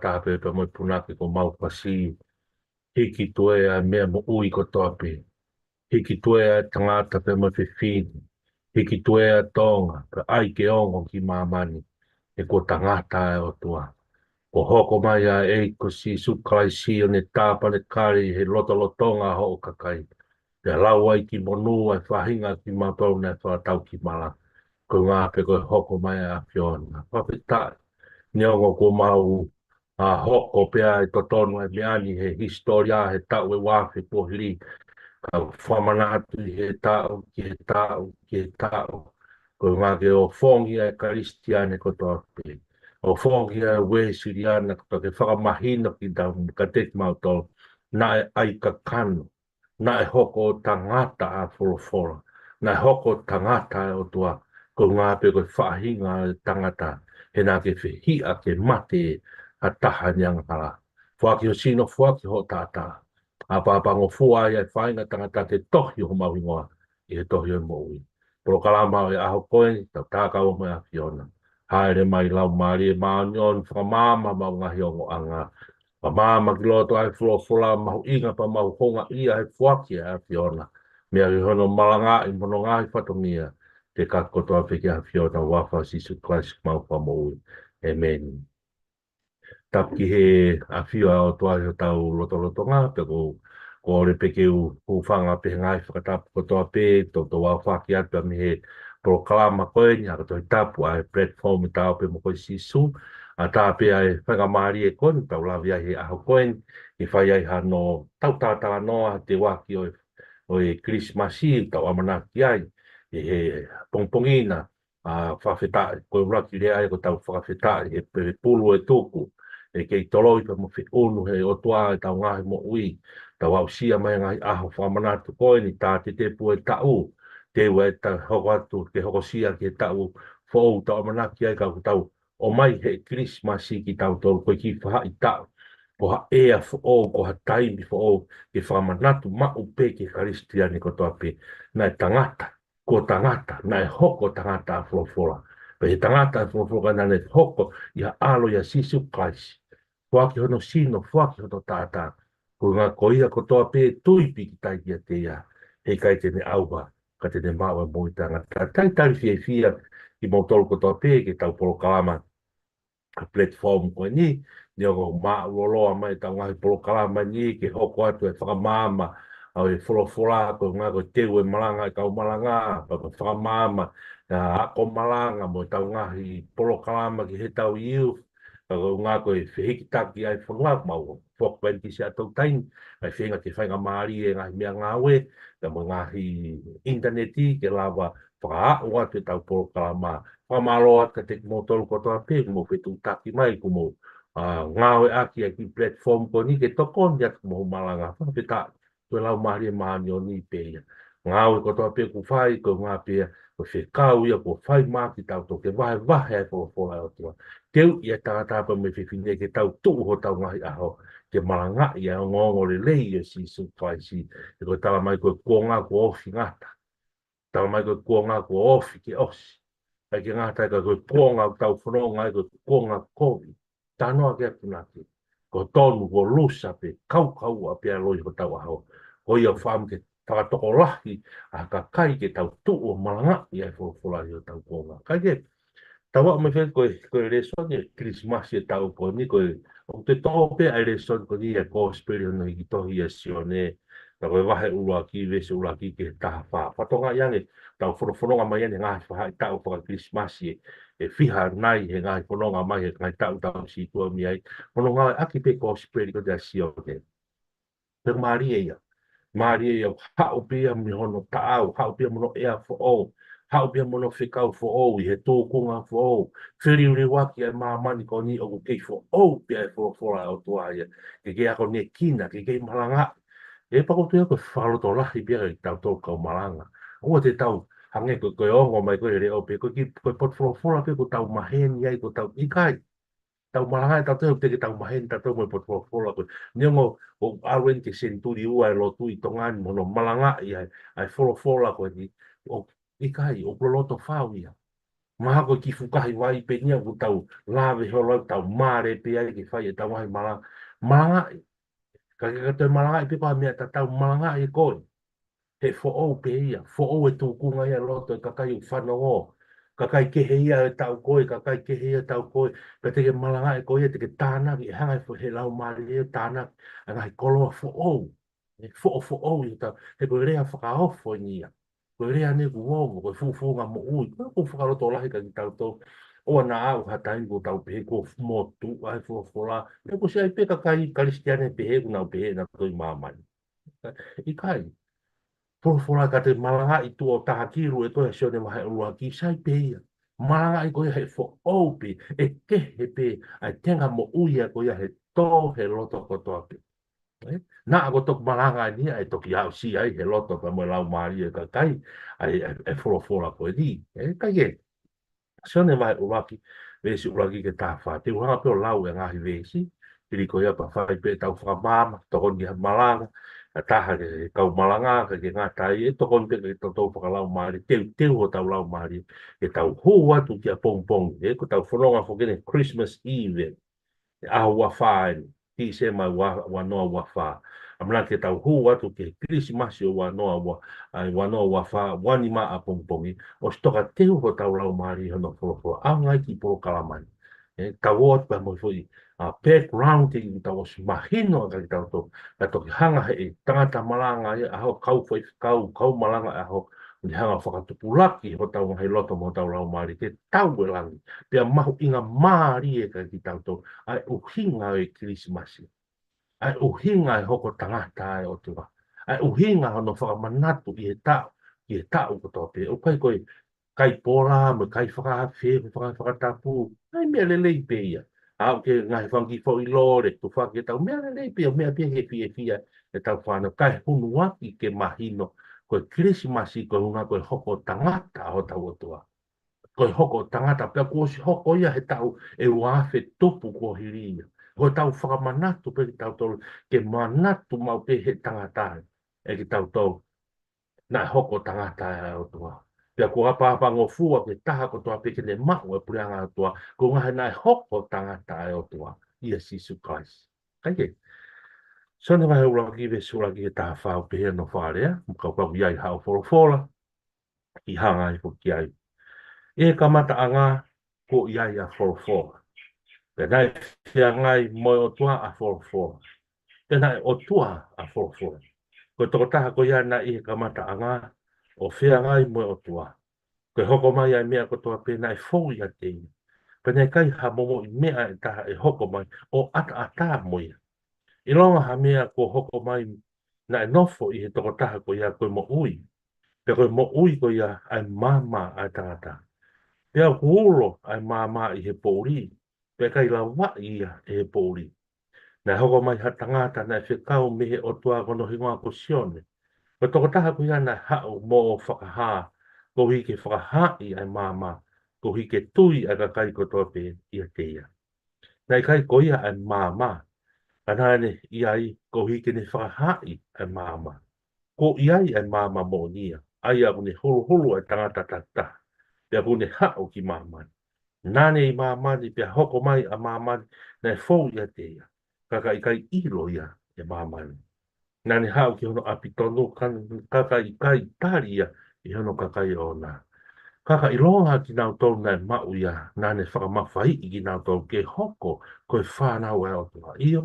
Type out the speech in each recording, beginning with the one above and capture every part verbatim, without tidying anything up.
taha pē pea mo e punake ko Maufasi. Hiki tuē ʻa e meʻa moʻui kotoa pē. Hiki tuē ʻa e tangata pea mo e fefine. Hiki tuē ʻa Tonga, pea ʻai ke ongo ki māmani, he kuo tangata ʻa e ʻOtua. Kuo hoko mai ʻa e ʻEiki ko Sīsū Kalaisi ʻo ne tāpanekale he lotolotonga ʻo hoʻo kakai. Pea lau ai ki monū ʻa e faʻahinga kimautolu naʻe fakatau ki mala. Ko e ʻuhinga pē ko e hoko mai ʻa e ʻAfiona. Fakafetaʻi. Neongo kuo mau ʻa hoko pē ʻa e totonu ʻa e meʻa ni he hisitōlia he taʻu ʻe uaafe kuo hili. Ka fakamanatu ʻi he taʻu, ki he taʻu, ki he taʻu. Ko e ʻuhinga ke ʻofongi ʻa e Kalisitiane kotoa pē. ʻOfongi ʻa e Uēsiliana kotoa ke fakamahino ki tau ka teki mautolu. Naʻe ʻai kakano. Naʻe hoko ʻo tangata ʻa e folofola. Naʻe hoko ʻo tangata ʻa e ʻOtua. Ko e ʻuhinga pē ko e faʻahinga ʻo e tangata. He naʻa ke fehiʻa ke mate ha taha ʻi he angahala. Foaki ho sino, foaki hoʻo taʻataʻa. ʻApaʻapangofua ai ʻa e faʻahinga tangata ke tohi homau hingoa ʻi he tohi ʻo e moʻui. Polokalama ʻo e ʻaho ko eni, tau tākau mo e ʻAfiona. Hāʻele mai Laumālie Māʻoniʻoni, fakamaama homau ngaahi ongoʻanga. Fakamaama ki loto ʻa e folofola, mahuʻinga pea mau houngaʻia he foaki ʻa e ʻAfiona. Meʻa ki hono malangaʻi mo hono ngaahi fatongia, ke kaka kotoa pē ki he ʻAfiona, huafa ʻo Sīsū Kalaisi ko homau Fakamoʻui. ʻĒmeni. Tapu ki he ʻafio ʻa e ʻOtua ʻi hotau lotolotonga, pea ko, ko ʻole pē ke u hūfanga pē he ngaahi fakatapu kotoa pē, toutou aofaki atu pē mei he polokalama ko eni, ʻa ko e Tohi Tapu ʻa e platform ʻi he Ta ō pē mo koe Sīsū, ʻatā pē ʻa e faingamālie ko eni, tau lave ai he ʻaho ko eni, ke fai ai hano tau tātalanoa, he ʻuhinga ʻo e, ʻo e Kilisimasi, tau ʻamanaki ai, ʻi he pongipongi na, ʻa fakafetaʻi, ko e ʻuluaki lea ia ko ʻetau fakafetaʻi, he pē pulu ʻe tuku, ʻe kei toloi pea mo feʻunu ʻe he ʻOtua ʻetau ngaahi moʻui, tau aʻusia mai ngaahi ʻaho fakamanatu ko eni, tā tetepu ʻo e taʻu, teu ʻa e ta hoko atu, ke hokosia ki he taʻu foʻou tau ʻamanaki ai ka ʻoku tau ʻomai he Kilisimasi kitautolu, ko e kiʻi faʻahitaʻu, ko ha ʻea foʻou, ko ha taimi foʻou, ke fakamanatu maʻu pē ki he Kalisitiane kotoa pē, naʻe tangata, kuo tangata, naʻe hoko ʻo tangata ʻa e folofola. Pea ʻi he tangata ʻa e folofola ka naʻe hoko ʻi he ʻAlo ʻia Sīsū Kalaisi. Foaki hono sino, foaki hono taʻataʻa. Ko e ʻuhinga ko ia kotoa pē tui pīkitai kiate ia, heʻikai te ne ʻauha, ka te ne maʻu ʻa e moʻui taʻengata. Talitali fiefia kimoutolu kotoa pē ki heʻetau polokalama ʻa e platform ko eni, neongo ʻoku māʻuloloa mai ʻetau ngaahi polokalama ni ke hoko atu e fakamaama ʻa e folofola, ko e ʻuhinga ko e teu e malanga ʻa e kau malanga, pea ko e fakamaama ʻa e ako malanga mo ʻetau ngaahi polokalama ki heʻetau youth, pea ko e ʻuhinga ko e fehikitaki ʻa e fonua, mau foki pē eni ki siʻa tau taimi, ʻa e feinga ke faingamālie e ngaahi meʻangāue, pea mo e ngaahi ʻinitaneti ke lava fakaaʻu atu ʻetau polokalama. Fakamālō atu kiate kimoutolu kotoa pē, kuo mou fetuʻutaki mai, kuo mou, ʻa, ngāueʻaki ʻa e kiʻi platform ko eni ke tokoni atu ki hoʻomou malanga. Fakafetaʻi, ko e Laumālie Māʻoniʻoni pē ia. Ngāue kotoa pē ʻoku fai, ko e ʻuhinga pē ia, ko e fekau ia, kuo fai maʻa kitautolu ke vahevahe ʻa e folofola ʻa e ʻOtua. Teuʻi ʻa e tangata pea mo e fefine ke tau tuʻu hotau ngaahi ʻaho, ke malangaʻi ʻa e ongoongolelei ʻo Sīsū Kalaisi. He ko e talamai ko e kuonga kuo ofi ngata. Talamai ko e kuonga kuo ofi ke ʻosi. ʻIkai ke ngata ai ka ko e kuonga ʻoku tau fononga ai ko e kuonga kovi. Talanoa ki ai e punake. Kuo tonu, kuo lusa pē, kaukaua pē ʻa e loi hotau ʻaho. Ko ia ʻoku fiemaʻu ke fakatokolahi ʻa e kakai ke tau tuʻu ʻo malangaʻi ʻa e folofola ʻi hotau kuonga. Kae kehe, tau aʻu mai fē ko e, ko e lēsoni ʻo e Kilisimasi ʻo e taʻu ko eni ko e, ʻoku te tō pē ʻa e lēsoni ko eni ʻa e Kōsipeli hono hiki tohi ʻe Sione, ka ko e vahe ʻuluaki, veesi ʻuluaki ki he taha fā. Fatongia ange, tau fonofononga mai ʻeni he ngaahi faʻahitaʻu faka-Kilisimasi ʻe, ʻe fiha nai he ngaahi fononga mai he ngaahi taʻu tau sītuʻa mei ai. Hono ngāueʻaki pē Kōsipeli ko eni ʻa Sione. Pea mālie ia. Mālie ia, haʻu pē ia mei hono taʻau, haʻu pē ia mo hono ʻea foʻou, haʻu pē ia mo hono fekau foʻou, ʻi he tūkunga foʻou, feliuliuaki ʻa e māmani ko eni ʻoku kei foʻou pē ʻa e folofola ʻa e ʻOtua ia, ke kei akonekina, ke kei malangaʻi. ʻE pea ʻoku ou tui ko e fakalotolahi pē ia kiate kitautolu kau malanga. ʻOua te tau hangē ko e, ko e ongo mai ko e leʻo pē, ko e kiʻi, ko e potu folofola pē ʻoku tau maheni ai, ʻoku tau ʻikai. Tau malangaʻi tautolu, teʻeki ke tau maheni tautolu mo e potu folofola ko ē. Neongo ʻoku ʻalu ʻeni ki he senituli ua ʻa e lotu ʻi Tonga ni mo hono malangaʻi ʻa e, ʻa e folofola ko eni, ʻoku ʻikai, ʻoku loloto fau ia. Mahalo ko e kiʻi fukahi vai pē eni ia ʻoku tau lave holo ai, tau male pē ai ke fai ʻetau ngaahi malanga. Malangaʻi. Ka ke ka toe malangaʻi pē ko ha meʻa tatau, malangaʻi koe. He foʻou pē ia, foʻou e tūkunga ia ʻi loto ʻo e kakai ʻoku fanongo. Kakai kehe ia ʻi he taʻu ko ē, kakai kehe ia ʻi he taʻu ko ē. Pea te ke malangaʻi koe ia, te ke tānaki, ʻe hanga ʻe he fo-, he laumālie ia ʻo tānaki ʻa e ngaahi koloa foʻou. ʻE foʻofoʻou ia ʻetau, he ko e lea fakaofo eni ia. Ko e lea eni ʻoku ongo, ko e fuʻu founga moʻui. Ko e ʻoku fakalotolahi kia kitautolu. ʻOua naʻa aʻu ha taimi ʻoku tau pehē kuo motuʻa e folofola. Pea kuo ʻosi ʻi ai pē kakai Kalisitiane pehē, ʻoku nau pehē ʻe nautolu ʻi māmani. ʻIkai. Folofola ka te malangaʻi tuʻo taha kilu ʻe koe ʻa Sione vahe ʻuluaki, sai pē ia. Malangaʻi koe ia he foʻou pē, ʻe kehe pē ʻa e tenga moʻui ʻa koe ia he tō he loto kotoa pē. ʻE? Naʻa ko e toki malanga eni ia ʻe toki aʻusia ai he loto pea mo e laumālie ʻo e kakai ʻa e, ʻa e, ʻa e folofola ko eni. ʻE, kae kehe. Sione vahe ʻuluaki, veesi ʻuluaki ki he taha fā. Te u hanga pē ʻo lau e ngaahi veesi, hili ko ia pea fai pē ʻetau fakamaama, tokoni ki he malanga, ʻa e taha ki he kau malanga, ka ke ngata ai, ʻe tokoni pē ki he toʻu fakalaumālie, teuteu hotau laumālie, ke tau hū atu ki ʻapongipongi, ʻe, ko ʻetau fononga foki eni Christmas Eve, ʻe ʻaho ua fā eni, Tīsema ua, ua noa ua fā. ʻAmanaki ke tau hū atu ki he Kilisimasi ʻo ua noa ua, ʻa e ua noa ua fā, ua nima ʻapongipongi, ʻosi tokateu hotau laumālie ʻi hono folofola, ʻaonga ai ki he polokalama ni. ʻE, tau ō atu pea mo e foʻi, ʻa, background ʻoku tau ʻosi mahino ʻaki kitautolu, ka toki hanga ʻe he tangata malanga ia, ʻaho kau faifekau, kau malanga ʻaho, ʻo ne hanga ʻo fakatupulaki hotau ngaahi loto mo hotau laumālie ke tau e langi. Pea mahuʻinga mālie kia kitautolu ʻa e ʻuhinga ʻo e Kilisimasi. ʻA e ʻuhinga e hoko tangata ʻa e ʻOtua. ʻA e ʻuhinga hono fakamanatu ʻi he taʻu, ʻi he taʻu kotoa pē. ʻOku ʻikai ko e kai pola mo e kai fakaafe, mo e faka-, fakatapu. ʻA e meʻa lelei pē ia. ʻA ʻoku ke ngaahi fanga kiʻi foʻi lole, tufaki ʻetau meʻa lelei pē ia, meʻa pē ia ke fiefia ʻetau fānau. Kae hunuaki ke mahino, ko e Kilisimasi, ko e ʻuhinga ko e hoko tangata ʻa hotau ʻOtua. Ko e hoko tangata, pea kuo ʻosi hoko ia he taʻu ʻe ua afe tupu kuo hili ia. Ko ʻetau fakamanatu pē kitautolu, ke manatu maʻu pē he tangata ʻe kitautolu naʻe hoko tangata ʻa e ʻOtua. Pea kuo ʻapaʻapangofua ki he taha kotoa pē ke ne maʻu e puleʻanga ʻo e ʻOtua, ko e ʻuhinga he naʻe hoko tangata ʻa e ʻOtua, ʻia Sīsū Kalaisi. Kae kehe. Sione vahe ʻuluaki, veesi ʻuluaki ki he taha fā, ʻoku pehē hono fakalea, mo e kapau ʻoku ʻi ai haʻo folofola, ke hanga ai foki ki ai. ʻI he kamataʻanga kuo ʻi ai ʻa e folofola. Pea naʻe feangai mo e ʻOtua ʻa e folofola. Pea naʻe ʻOtua ʻa e folofola. Ko e tokotaha ko ia naʻe ʻi he kamataʻanga ʻo feangai mo e ʻOtua. Ko e hoko mai ʻa e meʻa kotoa pē naʻe fou ʻiate ia. Pea naʻe ʻikai ha momoʻi meʻa ʻe taha ʻe hoko mai ʻo ʻataʻatā mo ia. ʻIlonga ha meʻa kuo hoko mai naʻe nofo ʻi he tokotaha ko ia ko e moʻui. Pea ko e moʻui ko ia ʻa e maama ʻa e tangata. Pea ʻoku ulo ʻa e maama ʻi he poʻuli, pea ʻikai lavaʻi ia ʻe he poʻuli. Naʻe hoko mai ha tangata naʻe fekau mei he ʻOtua ko hono hingoa ko Sione. Ko e tokotaha ko ia naʻe haʻu moʻo fakahā, koeʻuhi ke fakahaaʻi ʻa e maama, koeʻuhi ke tui ʻa e kakai kotoa pē ʻiate ia. Naʻe ʻikai ko ia ʻa e maama, ka naʻa ne ʻi ai koeʻuhi ke ne fakahaaʻi ʻa e maama. Kuo ʻi ai ʻa e maama moʻoni ia, ʻa ia ʻoku ne huluhulu ʻa e tangata takitaha, pea ʻoku ne haʻu ki māmani. Naʻa ne ʻi māmani, pea hoko mai ʻa māmani, naʻe fou ʻiate ia, ka ka ʻikai ʻilo ia ʻe māmani. Naʻa ne haʻu ki hono ʻapi tonu, ka, ka ka ʻikai tali ia ʻe hono kakai ʻoʻona. Ka ka ʻilonga kinautolu naʻe maʻu ia, naʻa ne fakamafaiʻi kinautolu ke hoko ko e fānau ʻa e ʻOtua. ʻIo,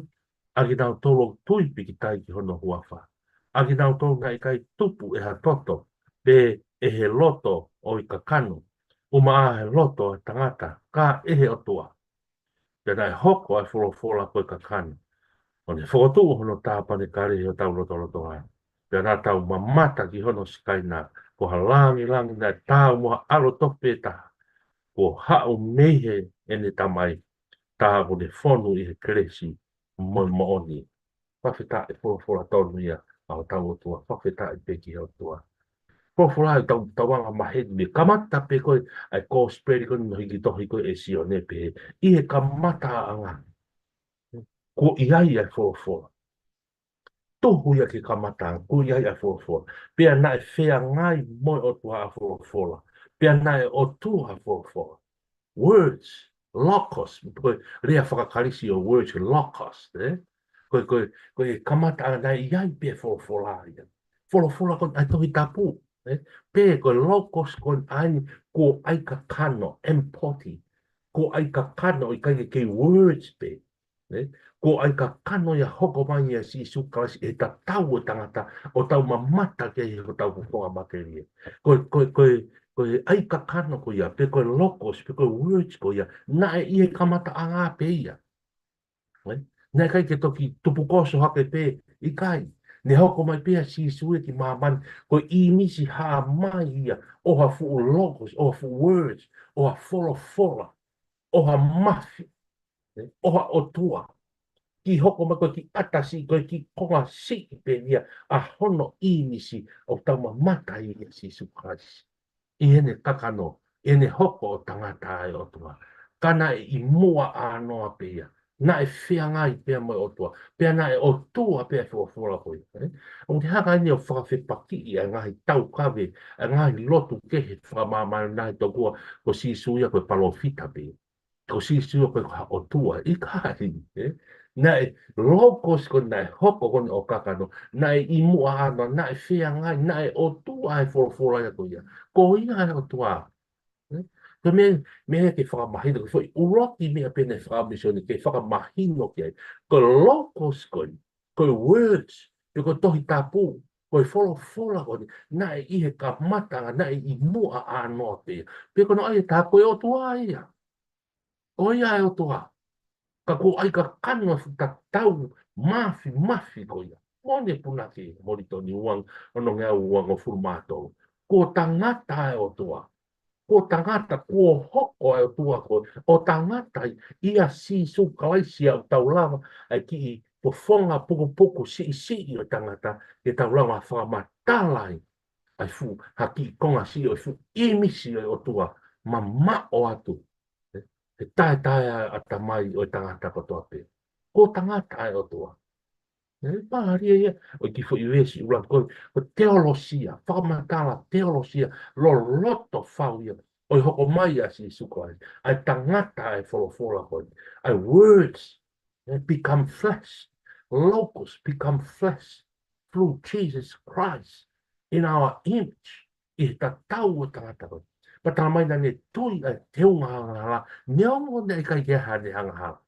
ʻa kinautolu ʻoku tui pīkitai ki hono huafa. ʻA kinautolu naʻe ʻikai tupu ʻe ha toto, pe ʻe he loto ʻo e kakano, ʻumaʻā ʻe he loto ʻo e tangata, ka ʻe he ʻOtua. Pea naʻe hoko ʻa e folofola ko e kakano, ʻo ne fokotuʻu hono tāpanekale ʻi hotau lotolotonga. Pea naʻa tau mamata ki hono sikaina, ko ha langilangi naʻe taau mo ha ʻAlo tofu pē taha, kuo haʻu mei heʻene Tamai, tā ʻoku ne fonu ʻi he kelesi mo e moʻoni. Fakafetaʻi, folofola tonu ia ʻa hotau ʻOtua. Fakafetaʻi pē ki he ʻOtua. Folofola ʻoku tau, tau anga maheni mei he kamata pē ko ē ʻa e kosipeli ko eni naʻe hiki tohi ko ē ʻe Sione, pehē, ʻi he kamataʻanga kuo ʻi ai ʻa e folofola. Tuhu ia ki he kamataʻanga, kuo ʻi ai ʻa e folofola. Pea naʻe feangai mo e ʻOtua ʻa e folofola. Pea naʻe ʻOtua e folofola. Words, logos, ko e lea faka-Kalisi ʻo words, logos, ē? Ko e, ko e, ko e kamataʻanga naʻe ʻi ai pē folofola ia. Folofola ko eni ʻa e Tohi Tapu, ē? Pea ko e logos ko eni ʻa eni kuo ʻai kakano, empty. Kuo ʻai kakano ʻikai ke kei words pē. Ē? Kuo ʻai kakano ia hoko mai ʻia Sīsū Kalaisi ʻi he tatau ʻo e tangata ʻo tau mamata ki ai ʻi hotau fofonga makelie. Ko e, ko e, ko e, ko e ʻai kakano ko ia, pe ko e logos, pe ko e words ko ia, naʻe ʻi he kamataʻanga pē ia. Ē? Naʻe ʻikai ke toki tupukoso hake pē, ʻikai. Ne hoko mai pē ʻa Sīsū ia ki māmani, ko e ʻīmisi hā mai ia, ʻo ha fuʻu logos, ʻo ha fuʻu words, ʻo ha folofola, ʻo ha mafi, ē, ʻo ha ʻOtua. Ki hoko mai ko e kiʻi ʻata siʻi, ko e kiʻi konga siʻi pē ia ʻa hono ʻīmisi ʻoku tau mamata ai ʻia Sīsū Kalaisi. ʻI heʻene kakano, ʻi heʻene hoko ʻo tangata ʻa e ʻOtua. Ka naʻe ʻi muʻa ʻānoa pē ia. Naʻe feangai pea mo e ʻOtua. Pea naʻe ʻOtua pē ʻa e folofola ko ia, ē? ʻOku te hanga eni ʻo fakafepakiʻi ʻa e ngaahi taukave, ʻa e ngaahi lotu kehe fakamāmani naʻe tokua ko Sīsū ia ko e palōfita pē. Ko Sīsū ko e ʻOtua, ʻikai, ē? Naʻe logos ko eni naʻe hoko ko eni ʻo kakano, naʻe ʻi muʻa ʻānoa, naʻe feangai, naʻe ʻOtua e folofola ia ko ia. Ko ia e ʻOtua. Ē? Ko e meʻa, meʻa ke fakamahino, ko e foʻi ʻuluaki meʻa pē naʻe fakamisiona ke fakamahino ki ai. Ko e logos ko eni, ko e words, pe ko e Tohi Tapu, ko e folofola ko eni, naʻe ʻi he kamataʻanga, naʻe ʻi muʻa ʻānoa pē ia. Pea ko hono ʻai ʻe taha ko e ʻOtua ia. ʻO ia e ʻOtua. Ka kuo ʻai kakano e fuʻu tatau mafimafi ko ia. Moʻoni e punake, Molitoni, ua, ono ngeau uangofulu mā tolu. Kuo tangata e ʻOtua. Kuo tangata, kuo hoko e ʻOtua ko ē ʻo tangata ʻia Sīsū Kalaisi ʻoku tau lava ʻa e kiʻi fofonga pukupuku siʻisiʻi ʻo e tangata, ke tau lava fakamatala ai ʻa e fuʻu, ha kiʻi konga siʻi ʻo e fuʻu ʻīmisi ʻo e ʻOtua mamaʻo atu. Ē, he taetae ʻa e ʻatamai ʻo e tangata kotoa pē. Kuo tangata e ʻOtua. Ē, mālie ia, ʻo e kiʻi foʻi veesi ʻuluaki ko e, ko e teolosia, fakamatala teolosia, loloto fau ia, ʻo e hoko mai ʻa Sīsū Kalaisi, ʻa e tangata e folofola ko eni, ʻa e words, ē, become flesh, logos become flesh, through Jesus Christ, in our image, ʻi he tatau ʻo e tangata ko eni. Pea talamai naʻa ne tui ʻa e teunga angahala, neongo naʻe ʻikai ke ʻi ai haʻane angahala.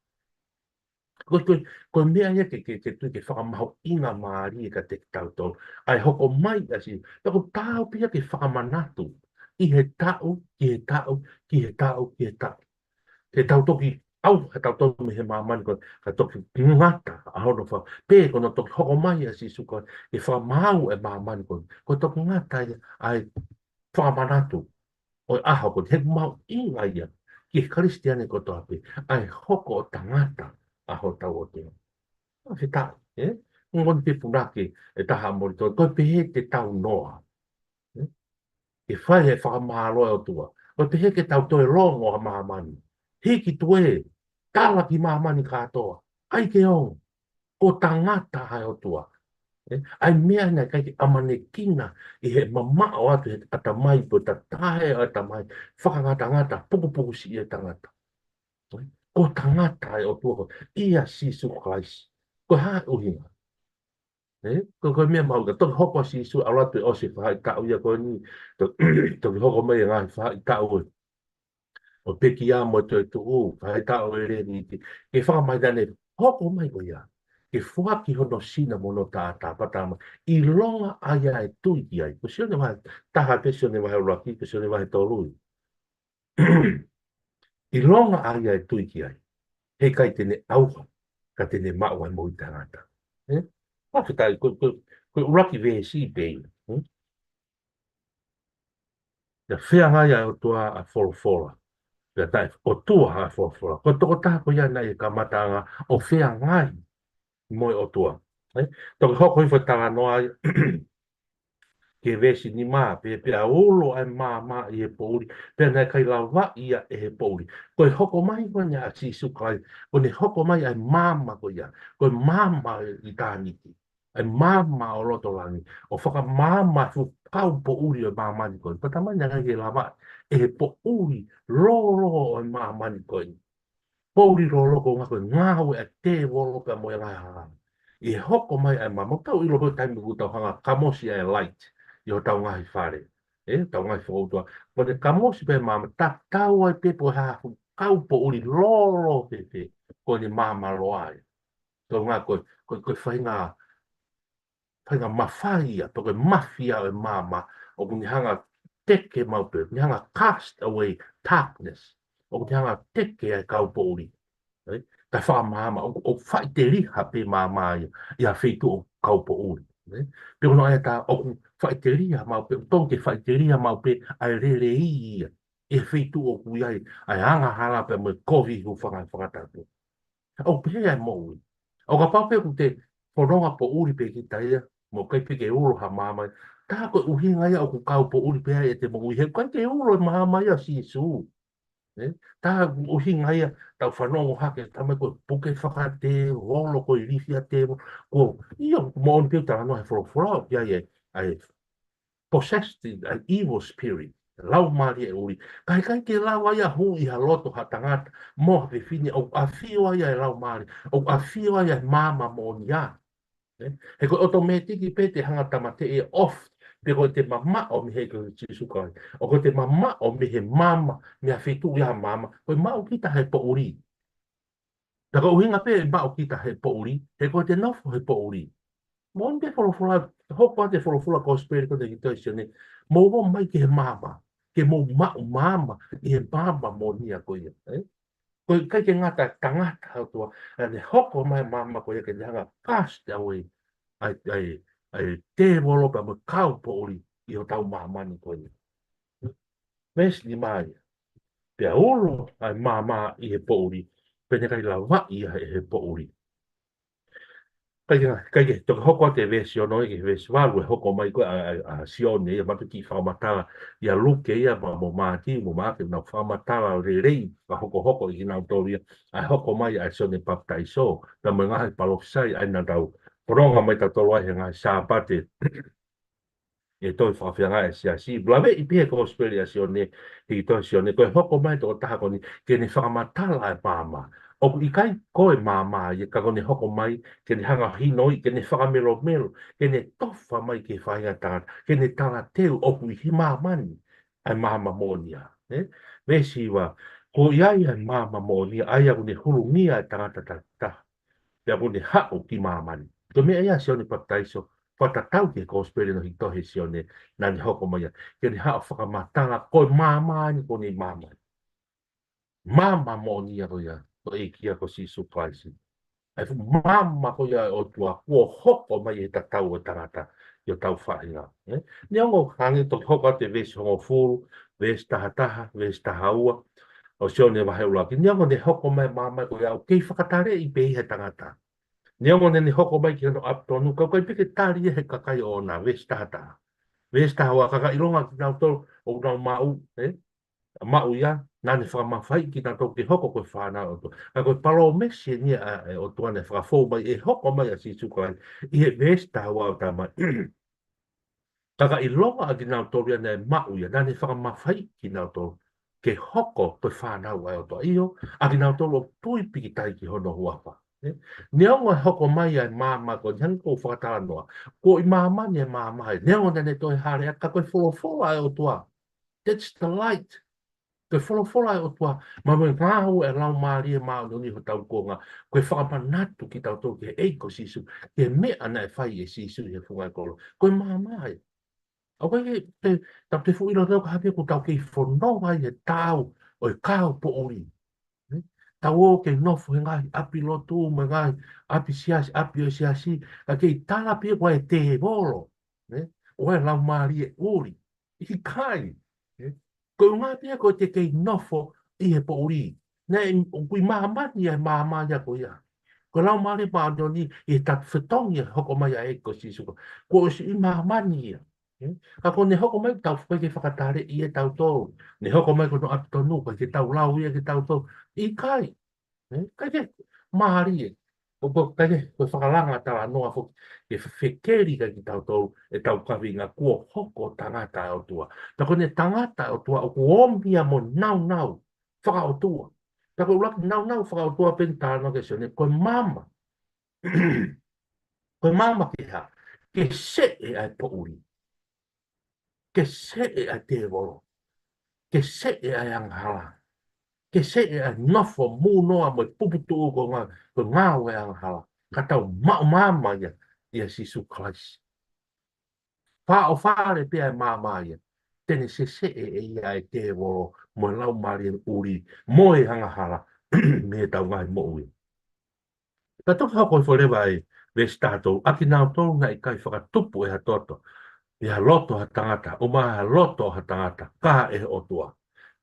Ko, ko, ko e meʻa ia ke, ke, ke tui ke fakamahuʻingamālie kiate kitautolu. ʻA e hoko mai ʻa Sīsū. Pea ʻoku tau pē ia ke fakamanatu. ʻI he taʻu, ki he taʻu, ki he taʻu, ki he taʻu. Ke tau toki ʻauha tautolu mei he māmani ko ē, ka toki ngata ʻa hono fa. Pea ko hono toki hoko mai ʻa Sīsū ko ē, ke fakamaau e māmani ko ē. Ko e toki ngata ia ʻa e fakamanatu ʻo e ʻaho ko eni, he ʻoku mahuʻinga ia ki he Kalisitiane kotoa pē, ʻa e hoko ʻo tangata ʻa hotau ʻOtua. Fakafetaʻi, ē? Ongo ni pē punake ʻe taha, Molitoni, ko e pehē te tau noa, ē? Ke fai e fakamālō ʻa e ʻOtua. Ko e pehē ke tau toe longo ʻa māmani. Hiki tuē, tala ki māmani kātoa. ʻAi ke ongo. Ko e tangata ʻa e ʻOtua. Ē, ʻa e meʻa naʻe ʻikai ke ʻamanekina ʻi he mamaʻo atu he ʻatamai pe tatae ʻa e ʻatamai, fakangatangata, pukupuku siʻi e tangata. Ē, ko e tangata ʻa e ʻOtua ko ē, ʻia Sīsū Kalaisi. Ko e hā e ʻuhinga? Ē, ko, ko e meʻa mahuʻinga, toki hoko ʻa Sīsū, ʻalu atu e ʻosi e faʻahitaʻu ia ko eni, to-, toki hoko mai e ngaahi faʻahitaʻu ē. ʻO pekia mo e toetuʻu, faʻahitaʻu e lēniti. Ke fakamahino naʻe hoko mai ko ia. Ke foaki hono sino mo hono taʻataʻa pea tala mai, ʻilonga ʻa ia ʻe tui ki ai. Ko Sione vahe taha pē, Sione vahe ʻuluaki, ko Sione vahe tolu. ʻIlonga ʻa ia ʻe tui ki ai. He ʻikai te ne ʻauha, ka te ne maʻu ʻa e moʻui taʻengata. Ē? Fakafetaʻi, ko, ko, ko e ʻuluaki veesi pē ia. Ē? Naʻe feangai ʻa e ʻOtua ʻa e folofola. Pea taʻe ʻOtua ʻa e folofola. Ko e tokotaha ko ia naʻe ʻi he kamataʻanga ʻo feangai mo e ʻOtua. Ē? Toki hoko hifo e talanoa ia ki he veesi nima, pea, pea ulo ʻa e maama ʻi he poʻuli, pea naʻe ʻikai lavaʻi ia ʻe he poʻuli. Ko e hoko mai ko eni ʻa Sīsū Kalaisi, ko ʻene hoko mai ʻa e maama ko ia, ko e maama ʻo ʻitāniti. ʻA e maama ʻo loto langi, ʻo fakamaama e fuʻu kau poʻuli ʻo e māmani ko eni. Pea talamai naʻe ʻikai ke lava ʻe he poʻuli lōlō ʻo e māmani ko eni. Poʻuli lōlō ko e ngaahi, ko e ngāue ʻa e tēvolo pea mo e ngaahi hala. ʻI he hoko mai ʻa e māmani, tau ʻilo ko e taimi ʻoku tau hanga kamosi ʻa e light ʻi hotau ngaahi fale, ʻe, tau ngaahi fakaʻutuʻa. Ko ʻene kamosi pē ʻa e māmani, tatau ai pē pe ko e hā fuʻu kau poʻuli lōlō fēfē, ko ʻene māmā loa ia. Ko e ngaahi, ko e, ko e, ko e faʻahinga, faʻahinga mafai ia, pe ko e mafia ʻo e māmā, ʻoku ne hanga teke maʻu pē, ne hanga cast away darkness, ʻoku ne hanga teke ʻa e kau poʻuli. ʻE? Kae fakamaama, ʻoku, ʻoku faʻiteliha pē māmā ia, ʻi ha feituʻu ʻoku kau poʻuli. ʻE? Pe ko hono ʻai ʻatā, ʻoku faʻiteliha maʻu pē, ʻoku tonu ke faʻiteliha maʻu pē ʻa e lelei ia, ʻi he feituʻu ʻoku ʻi ai ʻa e angahala pea mo e kovi, hūfanga he fakatapu. ʻOku pehē ʻa e moʻui. ʻO kapau pē ʻoku te fononga poʻuli pē kita ia, mo ʻikai pē ke ulo ha māmā ia, tā ko e ʻuhinga ia ʻoku kau poʻuli pē ai ʻete moʻui, he ʻikai ke ulo e māmā ia ʻo Sīsū. ʻE? Tā ko e ʻuhinga ia, tau fanongo hake, talamai ko e puke fakatēvolo, ko e ilifia tēvolo, ko ia, moʻoni pē ʻoku talanoa he folofola, ʻoku ʻi ai ʻa e, ʻa e possessed, ʻa e evil spirit, laumālie ʻuli. Ka ʻikai ke lava ia ʻo hū ʻi ha loto ha tangata mo ha fefine, ʻoku ʻafio ai ʻa e laumālie, ʻoku ʻafio ai ʻa e māmā moʻoni ia. ʻE? He ko e ʻotomētiki pē te hanga tāmateʻi ʻe off, pe ko ʻete mamaʻo mei he ʻEiki ko Sīsū Kalaisi. ʻOku ʻete mamaʻo mei he māmā, mei ha feituʻu ʻi ha māmā, ko e maʻu kita he poʻuli. Pea ko e ʻuhinga pē ʻe maʻu kita he poʻuli, he ko ʻete nofo he poʻuli. Moʻoni pē folofola, hoko atu e folofola kosipeli ko eni ki he tohi ʻa Sione, mou ō mai ki he māmā, ke mou maʻu māmā ʻi he māmā moʻoni ia ko ia, ʻe? Ko e ʻikai ke ngata tangata ʻOtua, ʻa ʻene hoko mai māmā ko ia ke ne hanga cast away ʻa e, ʻa e, ʻa e tēvolo pea mo e kau poʻuli ʻi hotau māmani ko eni. Veesi nima ia. Pea ulo ʻa e māmā ʻi he poʻuli, pea ne ʻikai lavaʻi ia ʻe he poʻuli. ʻIkai ke, ʻikai ke, toki hoko atu e veesi ono ki he veesi valu, ʻe hoko mai ko ē ʻa, ʻa, ʻa Sione ia, mātuʻaki fakamatala ia Luke ia, mo, mo Mātiu, mo Maʻake, nau fakamatala lelei, fakahokohoko ʻe kinautolu ia ʻa e hoko mai ʻa Sione Papitaiso, pea mo e ngaahi palōfisai ʻa ia naʻa tau fononga mai tautolu ai he ngaahi Sāpate ʻi he tohi Fakafeangai ʻa e Siasi. Laveʻi pē ʻe he kosipeli ʻa Sione, ʻi he tohi ʻa Sione, ko e hoko mai ʻa e tokotaha ko eni, ke ne fakamatala ʻa e māmā. ʻOku ʻikai ko e māmā ia, ka ko ʻene hoko mai, ke ne hanga ʻo hinoi, ke ne fakamelomelo, ke ne tofa mai ki he faʻahinga tangata, ke ne talateu ʻoku ʻi māmani ʻa e māmā moʻoni ia. ʻE? Veesi hiva, ko ia ia ʻa e māmā moʻoni ia, ʻa ia ʻoku ne hulungia ʻa e tangata takitaha, pea ʻoku ne haʻu ki māmani. Ko e meʻa ia ʻa Sione Papitaiso, fakatatau ki he kosipeli naʻe tohi ʻe Sione, naʻa ne hoko mai ia, ke ne haʻu ʻo fakamatala ko e māmā eni ko eni ʻi māmani. Māmā moʻoni ia ko ia, ko e ʻEiki ia ko Sīsū Kalaisi. ʻA e fuʻu māmā ko ia ʻo e ʻOtua, kuo hoko mai ʻi he tatau ʻo e tangata, ʻi hotau faʻahinga. ʻE? Neongo hangē toki hoko atu e veesi hongofulu, veesi taha taha, veesi taha ua, ʻo Sione vahe ʻuluaki. Neongo ne hoko mai e māmā ko ia ʻoku kei fakataleʻi pē ʻe he tangata. Neongo naʻa ne hoko mai ki hono ʻapi tonu, ka ʻoku ʻikai pē ke tali ia ʻe he kakai ʻoʻona, veesi taha taha. Veesi taha ua, ka ka ʻilonga kinautolu ʻoku nau maʻu, ʻe? Maʻu ia, naʻa ne fakamafaiʻi kinautolu ke hoko ko e fānau ʻa e ʻOtua. Ka ko e palōmesi eni ia ʻa e ʻOtua naʻe fakafou mai, ʻe hoko mai ʻa Sīsū Kalaisi, ʻi he veesi taha ua ʻoku talamai. Ka ka ʻilonga ʻa kinautolu ia naʻe maʻu ia, naʻa ne fakamafaiʻi kinautolu ke hoko ko e fānau ʻa e ʻOtua. ʻIo, ʻa kinautolu ʻoku tui pīkitai ki hono huafa. ʻE? Neongo e hoko mai ʻa e māmā ko eni, hangē ko ʻeku fakatalanoa, kuo ʻi māmani e māmā ia. Neongo naʻa ne toe hale atu, ka ko e folofola ʻa e ʻOtua. That's the light. Ko e folofola ʻa e ʻOtua, pea mo e ngāue ʻa e Laumālie Māʻoniʻoni ʻi hotau kuonga, ko e fakamanatu kitautolu ki he ʻEiki ko Sīsū, ki he meʻa naʻe fai ʻe Sīsū ʻi he funga ʻo e kolosi. Ko e māmā ia. ʻOku ʻikai ke, te, tau te fuʻu ʻilo tau ka hake ʻoku tau kei fononga ʻi he taʻau ʻo e kau poʻuli. ʻE? Tau ō ke nofo he ngaahi ʻapi lotu, mo e ngaahi ʻapi siasi, ʻapi ʻo e siasi, ka kei tala pē ia ko e tēvolo. ʻE? ʻO e laumālie ʻuli. ʻIkai. ʻE? Ko e ʻuhinga pē ia ko ʻete kei nofo ʻi he poʻuli. Naʻe, ʻoku ʻi māmani ʻa e māmā ia ko ia. Ko e Laumālie Māʻoniʻoni ʻi he taʻu fetongi ʻa e hoko mai ʻa e ʻEiki ko Sīsū. Kuo ʻosi ʻi māmani ia. ʻE? Ka ko ʻene hoko mai tau fai ke fakataleʻi ʻe tautolu. Ne hoko mai ko hono ʻapi tonu, ʻikai ke tau lau ia ke tautolu. ʻIkai. ʻE? ʻIkai ke mālie. ʻOku ʻikai ke, ko e fakalanga talanoa foki, ke fekeli ka kitautolu, ʻetau kaveinga kuo hoko tangata ʻa e ʻOtua. Pea ko ʻene tangata ʻa e ʻOtua, ʻoku ʻomi ia mo naunau fakaʻotua. Pea ko e ʻuluaki naunau fakaʻotua pē ʻeni talanoa ki ai ʻa Sione, ko e maama. Ko e maama ke hā, ke seʻe ʻa e poʻuli. Ke seʻe ʻa e tēvolo. Ke seʻe ʻa e angahala. Ke seʻe ʻa e nofo mūnoa mo e puputuʻu ko e ngā, ko e ngāue ʻa e angahala. Ka tau maʻu maama ia, ʻia Sīsū Kalaisi. Fāʻofale pē ʻa e maama ia, te ne seseʻe ʻe ia ʻa e tēvolo mo e laumālie ʻuli, mo e angahala, mei heʻetau ngaahi moʻui. Ka toki hoko hifo leva ʻa e veesi taha tolu, ʻa kinautolu naʻe ʻikai fakatupu ʻe ha toto, ʻi ha loto ha tangata, ʻumaʻā ha loto ha tangata, ka ʻe he ʻOtua.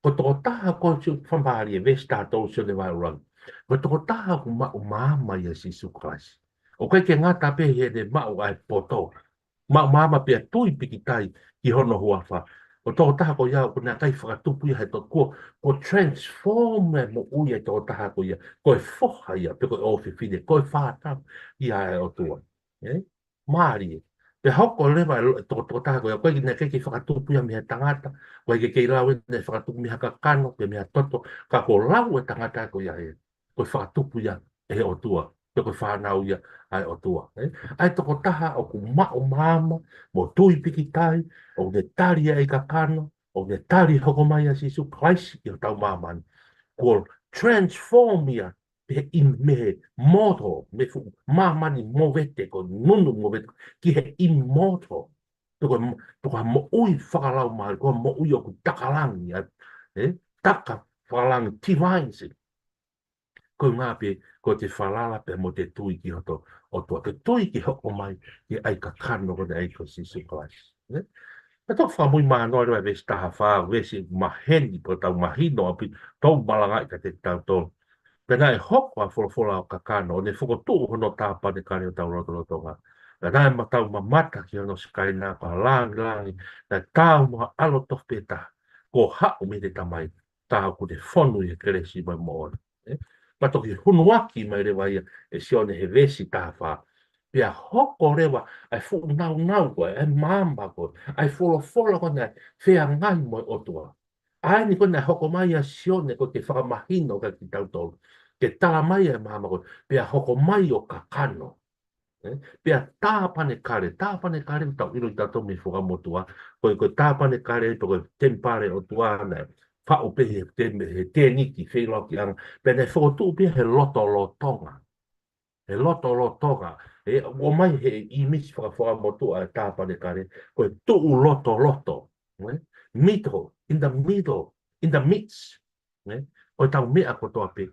Ko e tokotaha ko e siʻi fakamālie, veesi taha tolu Sione vahe ʻuluaki. Ko e tokotaha ʻoku maʻu maama ʻia Sīsū Kalaisi. ʻOku ʻikai ke ngata pē heʻene maʻu ʻa e poto. Maʻu maama pea tui pikitai ki hono huafa. Ko e tokotaha ko ia ʻoku naʻe ʻikai fakatupu ia he toto, kuo, kuo transform e moʻui ʻa e tokotaha ko ia. Ko e foha ia, pe ko e ʻofefine, ko e fānau ia ʻa e ʻOtua. Ē? Mālie. Pea hoko leva e lo-, toko-, tokotaha ko ia, ʻoku ʻikai ke, naʻe ʻikai ke fakatupu ia mei ha tangata, ʻoku ʻikai ke kei lau ʻe ia naʻe fakatupu mei ha kakano, pe mei ha toto, ka kuo lau e tangata ko ia ē, ko e fakatupu ia ʻe he ʻOtua, pe ko e fānau ia ʻa e ʻOtua, ē? ʻA e tokotaha ʻoku maʻu maama, mo tui pikitai, ʻoku ne tali ʻa e kakano, ʻoku ne tali hoko mai ʻa Sīsū Kalaisi ʻi hotau māmani. Kuo transform ia, mei he im-, mei he mortal, mei he fuʻu māmani movete, ko e nunu movete, ki he immortal. Pe ko e mo-, pe ko e moʻui fakalaumālie, ko e moʻui ʻoku taka langi, ʻa, ē? Taka fakalangi, divine sin. Ko e ngā pē, ko ʻete falala pē mo ʻete tui ki hoto ʻOtua, ke tui ki he hoko mai, ki he ʻa e kakano ko eni ʻa ia ko Sīsū Kalaisi. Ē? Pea toki fakamui mānoa leva e veesi taha fā, veesi maheni, pea tau mahino ʻaupito, tau malangaʻi kiate kitautolu. Pea naʻe hoko ʻa e folofola ʻo kakano, ʻo ne fokotuʻu hono tāpanekale ʻi hotau lotolotonga. Pea naʻa tau mamata ki hono sikaina ko e lāngilangi, naʻe taau mo ha ʻAlo tofu pē taha, kuo haʻu mei he Tamai, tā ʻoku ne fonu ʻi he kelesi mo e moʻoni. Ē? Pea toki hunuaki mai leva ia ʻe Sione he veesi taha fā. Pea hoko leva ʻa e fuʻu naunau ko ē, ʻa e maama ko ē, ʻa e folofola ko ē naʻe feangai mo e ʻOtua. ʻA eni ko ē naʻe hoko mai ʻia Sione ko ē ke fakamahino kiate kitautolu. Ke tala mai ʻa e maama ko ē, pea hoko mai ʻo kakano. Ē? Pea tāpanekale, tāpanekale ʻoku tau ʻilo kitautolu mei he Fuakava Motuʻa, ko e, ko e tāpanekale, pe ko e temipale ʻo e ʻOtua naʻe faʻu pē he tem-, he tēniti, feʻiloakiʻanga, pea naʻe fokotuʻu pē he lotolotonga. He lotolotonga. Ē, ʻomai he ʻīmisi faka-, Fuakava Motuʻa e tāpanekale, ko e tuʻu lotoloto. Ē? Middle, in the middle, in the midst. Ē? ʻO ʻetau meʻa kotoa pē,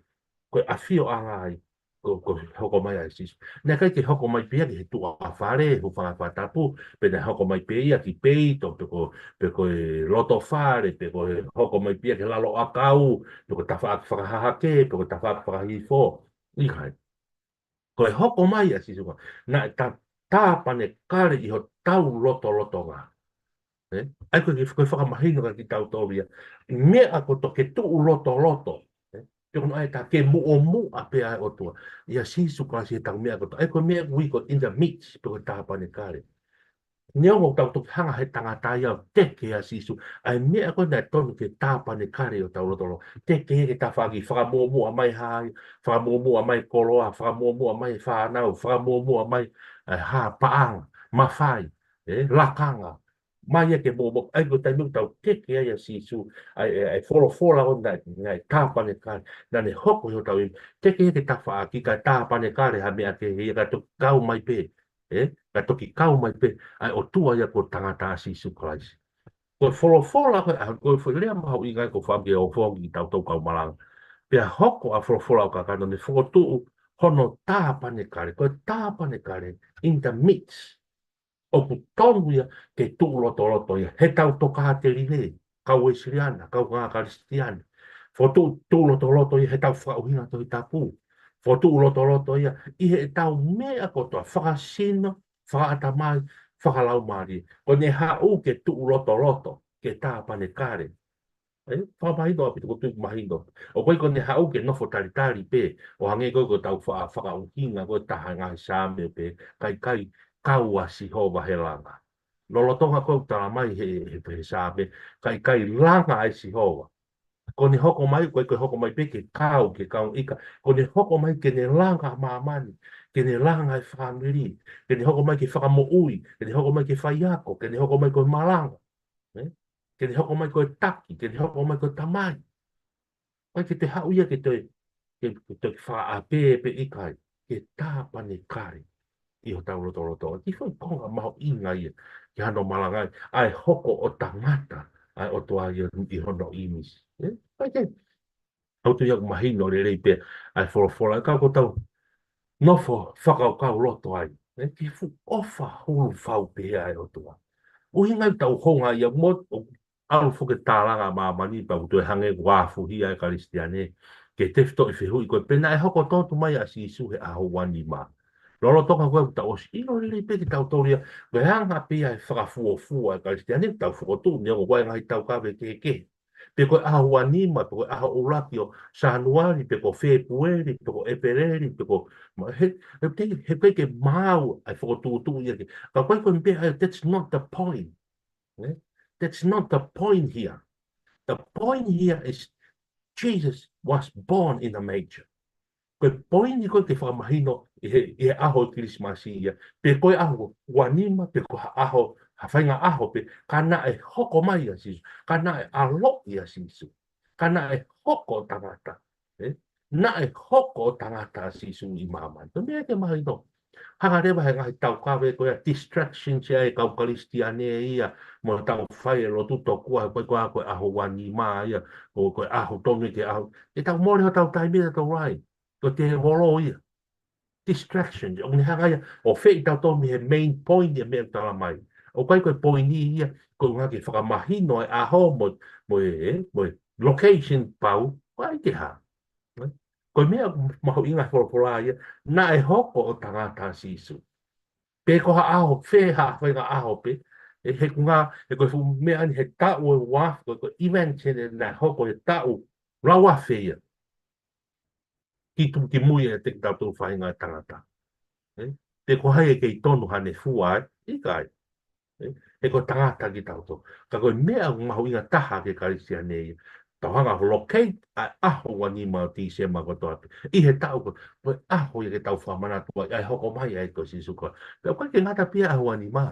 ko e ʻafioʻanga ai, ko, ko e hoko mai ʻa Sīsū. Naʻe ʻikai ke hoko mai pē ia ki he tuʻa fale, hūfanga he fakatapu, pe naʻe hoko mai pē ia ki peito, pe ko, pe ko e loto fale, pe ko e hoko mai pē ia ki he lalo ʻakau, pe ko e tafaʻaki fakahahake, pe ko e tafaʻaki fakahihifo. ʻIkai. Ko e hoko mai ʻa Sīsū Kalaisi, naʻe tā-, tāpanekale ʻi hotau lotolotonga. Ē? ʻA ia ko e, ko e fakamahino kiate kitautolu ia. Meʻa kotoa ke tuʻu lotoloto. Ē? Pe ko hono ʻai tā ke muʻomuʻa pē ʻa e ʻOtua. ʻIa Sīsū Kalaisi heʻetau meʻa kotoa. ʻA ia ko e meʻa ʻoku ui ko e in the midst, pe ko e tāpanekale. Neongo ʻetau toki hanga he tangata ia ʻo teke ʻa Sīsū. ʻA e meʻa ko ē naʻe tonu ke tāpanekale ʻi hotau lotolotonga. Teke ia ke tafaʻaki fakamuʻomuʻa mai hai, fakamuʻomuʻa mai koloa, fakamuʻomuʻa mai fānau, fakamuʻomuʻa mai, ē, hā, paʻanga, mafai, ē, lakanga. Mai ia ke muʻomuʻa, ʻa ia ko e taimi ʻoku tau teke ai ʻa Sīsū, ʻa e, ʻa e, ʻa e folofola ʻo naʻe, naʻe tāpanekale, naʻa ne hoko ʻi hotau ʻi-, teke ia ke tafaʻaki kae tāpanekale ha meʻa kehe ia kae toki kau mai pē. Ē, kae toki kau mai pē ʻa e ʻOtua ia ko e tangata ʻa Sīsū Kalaisi. Ko e folofola ko ē, ʻa, ko e foʻi lea mahuʻinga ia ko e fakaʻamu ke ʻofongi kitautolu kau malanga. Pea hoko ʻa e folofola ʻo kakano, ne fokotuʻu hono tāpanekale, ko e tāpanekale, in the midst. ʻOku tonu ia ke tuʻu lotoloto ia, heʻetau tokāteline, kau Uēsiliana, kaungā Kalisitiane. Fokotuʻu, tuʻu lotoloto ia heʻetau fakaʻuhinga Tohi Tapu. Fokotuʻu lotoloto ia ʻi heʻetau meʻa kotoa, fakasino, fakaʻatamai, fakalaumālie. Ko ʻene haʻu ke tuʻu lotoloto, ke tāpanekale. ʻE, fakamahino ʻaupito, ʻoku ou tui ʻoku mahino. ʻOku ʻikai ko ʻene haʻu ke nofo talitali pē, ʻo hangē ko ē ko ʻetau fa-, fakaʻuhinga ko ē ʻa e taha e ngaahi Saame pē, ka ʻikai, kau ʻa Sihova he langa. Lolotonga ko ē ʻoku tala mai he, he, he Saame, ka ʻikai langa ʻa Sihova. Ko ʻene hoko mai, ʻoku ʻikai ko e hoko mai pē ke kau, ke kau ika. Ko ʻene hoko mai ke ne langa ʻa māmani, ke ne langa e fāmili, ke ne hoko mai ke fakamoʻui, ke ne hoko mai ke faiako, ke ne hoko mai ko e malanga. ʻE? Ke ne hoko mai ko e taki, ke ne hoko mai ko e tamai. ʻIkai ke toe haʻu ia ke toe, ke, ke toe fakaʻapē pe ʻikai, ke tāpanekale ʻi hotau lotolotonga. Ko e foʻi konga mahuʻinga ia, ke hano malangaʻi, ʻa e hoko ʻo tangata, ʻa e ʻOtua ia ʻi hono ʻīmisi. ʻE? ʻIkai ke, ʻoku ou tui ʻoku mahino lelei pē ʻa e folofola, ka ʻoku tau nofo fakakaukau loto ai. ʻE? Ki he fuʻu ʻofa hulu fau pē ʻa e ʻOtua. ʻUhinga ia ʻoku tau hounga ia mo, ʻo ʻalu foki e tālanga ʻa māmani pea ʻoku toe hangē kuo afuhia e Kalisitiane, ke tefitoʻi fehuʻi ko ē pe naʻe hoko tonu mai ʻa Sīsū he ʻaho uanima. Lolotonga ko ē ʻoku tau ʻosi ʻilo lelei pē kitautolu ia, ko e anga pē ia e fakafuofua e Kalisitiane, tau fokotuʻu, neongo ko e ngaahi taukave kehekehe. Pe ko e ʻaho uanima, pe ko e ʻaho ʻuluaki ʻo Sānuali, pe ko Fēpueli, pe ko ʻEpeleli, pe ko, ma-, he, he, he, he ʻikai ke maau ʻa e fokotuʻutuʻu ia ke. Ka ko e ko e meʻa, that's not the point. ʻE? That's not the point here. The point here is Jesus was born in a manger. Ko e poini ko ē ke fakamahino ʻi he, ʻi he ʻaho ʻo e Kilisimasi ia, pe ko e ʻaho uanima, pe ko ha ʻaho, ha faʻahinga ʻaho pē, ka naʻe hoko mai ʻa Sīsū, ka naʻe ʻaloʻi ʻa Sīsū, ka naʻe hoko ʻo tangata, ʻe? Naʻe hoko ʻo tangata ʻa Sīsū ʻi māmani. Ko e meʻa ke mahino. Hanga leva he ngaahi taukave ko ia distractions ia e kau Kalisitiane ia, mo tau fai e lotu tokua, ko e, ko e, ko e ʻaho uanima ia, ʻo ko e ʻaho tonu ke ʻaho. ʻE tau mole hotau taimi ʻe tau rai. Ko e tēvolo ia. Distractions. ʻOku ne hanga ia ʻo feʻi tautolu mei he main point ia meʻa tala mai. ʻOku ʻikai ko e poini ia, ko e ngaahi fakamahino e ʻaho mo, mo e, mo e location pau, ʻikai ke hā. Ko e meʻa mahuʻinga folofola ia, naʻe hoko ʻo tangata ʻa Sīsū. Pe ko ha ʻaho, fē ha faʻahinga ʻaho pē, ʻe he kunga, ʻe ko e fuʻu meʻa ni he taʻu ʻe ua, ko e, ko e event ʻe naʻe hoko he taʻu lau afe ia. Ki tu, ki mui ʻe te ki tautolu faʻahinga e tangata. ʻE? Pe ko hai ʻe kei tonu hane fua, ʻe? ʻIkai. ʻE? He ko e tangata kitautolu. Ka ko e meʻa mahuʻinga taha ki he Kalisitiane ia. Tau hanga ʻo locate ʻa e ʻaho uanima ʻo Tīsema kotoa pē. ʻI he taʻu ko, ko e ʻaho ia ke tau fakamanatu ai, ʻa e hoko mai ʻa e ko Sīsū ko. Pea ʻoku ʻikai ke ngata pē ʻaho uanima.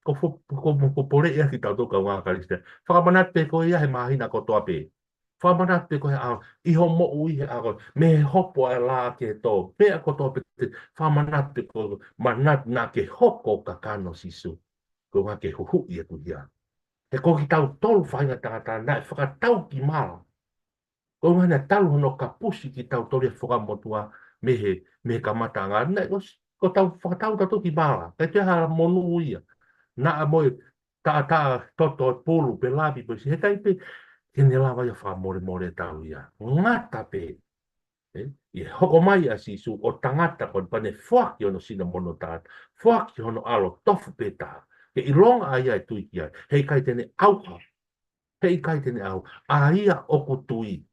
Ko fo-, ko, ko, ko pole ia kitautolu kaungā Kalisitiane. Fakamanatu pē ko ia he māhina kotoa pē. Fakamanatu pē ko e ʻaho, ʻi hoʻo moʻui he ʻaho, mei he hopo ʻa e lā ki he tō, pea kotoa pē te, fakamanatu pē ko, manatu naʻa ke hoko kakano Sīsū. Ko e ʻuhinga ke huhuʻi ʻa e kuhia. He ko kitautolu faʻahinga tangata naʻe fakatau ki mala. Ko e ʻuhinga naʻe talu hono kapusi kitautolu ʻe he Fuakava-motuʻa mei he, mei he kamataʻanga. Naʻe ʻosi, ko tau fakatau tautolu ki mala. ʻIkai toe ha monū ia. Naʻa mo e taʻataʻa toto e pulu pe lapi pe siʻi he ʻikai pē ke ne lava ia fakamolemole tau ia. Ngata pē. ʻE? ʻI he hoko mai ʻa Sīsū ʻo tangata ko ē pea ne foaki hono sino mo hono tangata. Foaki hono ʻAlo tofu pē taha. Ke ʻilonga ʻa ia ʻe tui ki ai. He ʻikai te ne ʻauha. He ʻikai te ne ʻauha. ʻA ia ʻoku tui.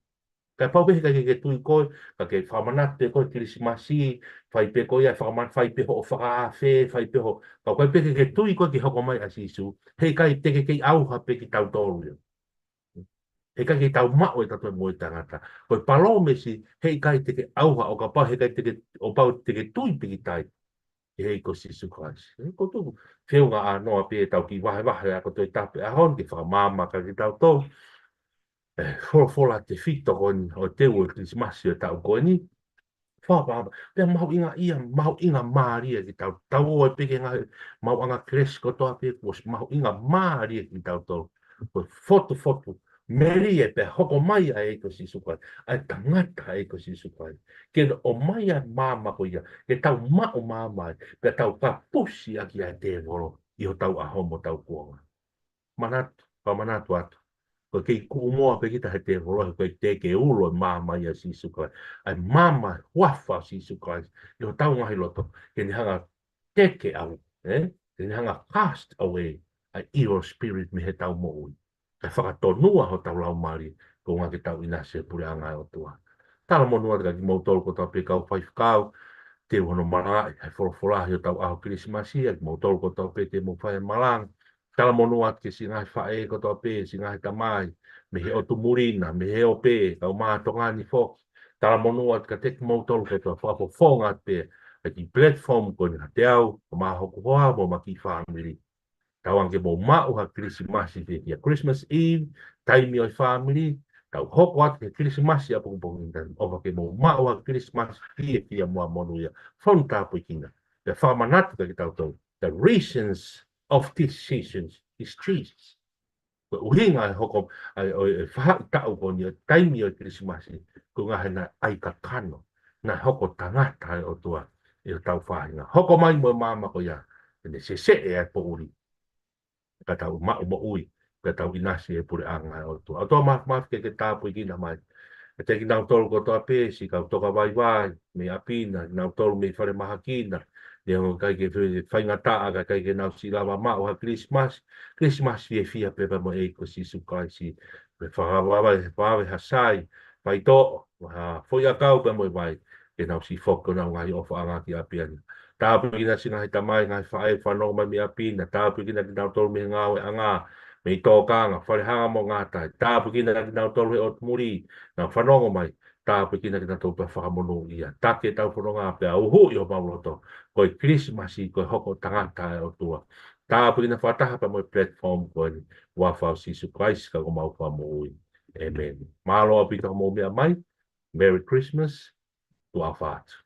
Kapau pē he ʻikai ke ke tui koe, ka ke fakamanatu pē koe Kilisimasi, fai pē koe ia, fakaman-, fai pē hoʻo fakaafe, fai pē hoʻo, ka ʻoku ʻikai pē ke ke tui koe ki he hoko mai ʻa Sīsū, he ʻikai te ke kei ʻauha pē kitautolu ia. He ʻikai ke tau maʻu ʻe tautolu mo e tangata. Ko e palōmesi, he ʻikai te ke ʻauha, ʻo kapau he ʻikai te ke, ʻo pau te ke tui pē kita ia. ʻI he ʻEiki ko Sīsū Kalaisi. ʻE, ko tuku, feʻunga ʻānoa pē ʻetau kiʻi vahevahe ako Tohi Tapu ʻaho ni ke fakamaama kia kitautolu. ʻE, folofola tefito ko eni ʻo e teu ʻo e Kilisimasi ʻo e taʻu ko eni. Fakamaama, pea mahuʻinga ia, mahuʻinga mālie kitautolu. Tau ō ai pē ki he ngaahi maʻuʻanga kelesi kotoa pē kuo ʻosi mahuʻinga mālie kitautolu. Ko e fotufotu melie pea hoko mai ʻa e ʻEiki ko Sīsū Kalaisi, ʻa e tangata ʻa e ʻEiki ko Sīsū Kalaisi. Ke ne ʻomai ʻa e maama ko ia, ke tau maʻu maama ai, pea tau kapusi ʻaki ʻa e tēvolo ʻi hotau ʻaho mo hotau kuonga. Manatu, fakamanatu atu. Ko e kei kuʻumoa pē kita he tēvolo, he ko e te ke ulo e maama ia ʻa Sīsū Kalaisi. ʻA e maama huafa ʻo Sīsū Kalaisi ʻi hotau ngaahi loto, ke ne hanga teke ʻau, ē? Ke ne hanga cast away ʻa e evil spirit mei heʻetau moʻui. ʻe fakatonua hotau laumālie, koeʻuhi ke tau ʻinasi he puleʻanga ʻo e ʻOtua. Talamonū atu kia kimoutolu kotoa pē kau faifekau, teu hono malangaʻi ʻa e folofola ʻi hotau ʻaho Kilisimasi, ʻa kimoutolu kotoa pē te mou fai e malanga. Talamonū atu ki he siʻi ngaahi faʻē kotoa pē, siʻi ngaahi tamai, mei he ʻotu muli na, mei he ope, kau mā Tonga ni foki. Talamonū atu kiate kimoutolu kotoa, fakafofonga atu pē, ʻa e kiʻi platform ko eni kiate au, mo hoku hoa, mo ʻema kiʻi fāmili. Tauange ke mou maʻu ha Kilisimasi fiefia, Christmas Eve, taimi ʻo e fāmili, tau hoko atu ki he Kilisimasi ʻapongipongi ni, ʻofa ke mou maʻu ha Kilisimasi fiefia mo monūʻia, fonu tāpuekina. Pea fakamanatu kia kitautolu, the reasons of this season is Jesus. Ko e ʻuhinga e hoko, ʻa e, ʻo e faʻahitaʻu ko eni, ʻo e taimi ʻo e Kilisimasi, koeʻuhi naʻe ʻai kakano, naʻe hoko tangata ʻa e ʻOtua ʻi hotau faʻahinga. Hoko mai mo e maama ko ia, ʻene seseʻe ʻa e poʻuli, ka tau maʻu moʻui, ka tau ʻinasi he puleʻanga ʻo e ʻOtua. ʻOtua Māfimafi, ke ke tāpuekina mai ʻa kinautolu kotoa pē, siʻi kau toka vaivai mei ʻapi na, kinautolu mei falemahaki na, neongo ʻikai ke fe-, faingataʻa, ka ʻikai ke nau siʻi lava maʻu ha Kilisimasi, Kilisimasi fiefia pē pea mo e ʻEiki ko Sīsū Kalaisi, pea fakavave, vave ha sai, faitoʻo, ha foʻiʻakau pea mo e vai, ke nau siʻi foki honau ngaahi ʻofaʻanga ki ʻapi na. Tāpuekina siʻi ngaahi tamai, ngaahi faʻē fanongo mai mei ʻapi na, tāpuekina kinautolu mei he ngāueʻanga, mei tōkanga, falehanga mo ngātai. Tāpuekina kinautolu he ʻotu muli, nau fanongo mai, tāpuekina kinautolu pea fakamonūʻia. Taki ʻetau fononga pea uhuʻi homau loto, ko e Kilisimasi, ko e hoko tangata ʻa e ʻOtua. Tāpuekina fakataha pea mo e platform ko eni, huafa ʻo Sīsū Kalaisi ko homau Fakamoʻui. ʻĒmeni. Mālō ʻaupito hoʻomou meʻa mai, Merry Christmas, tuʻa ʻofa atu.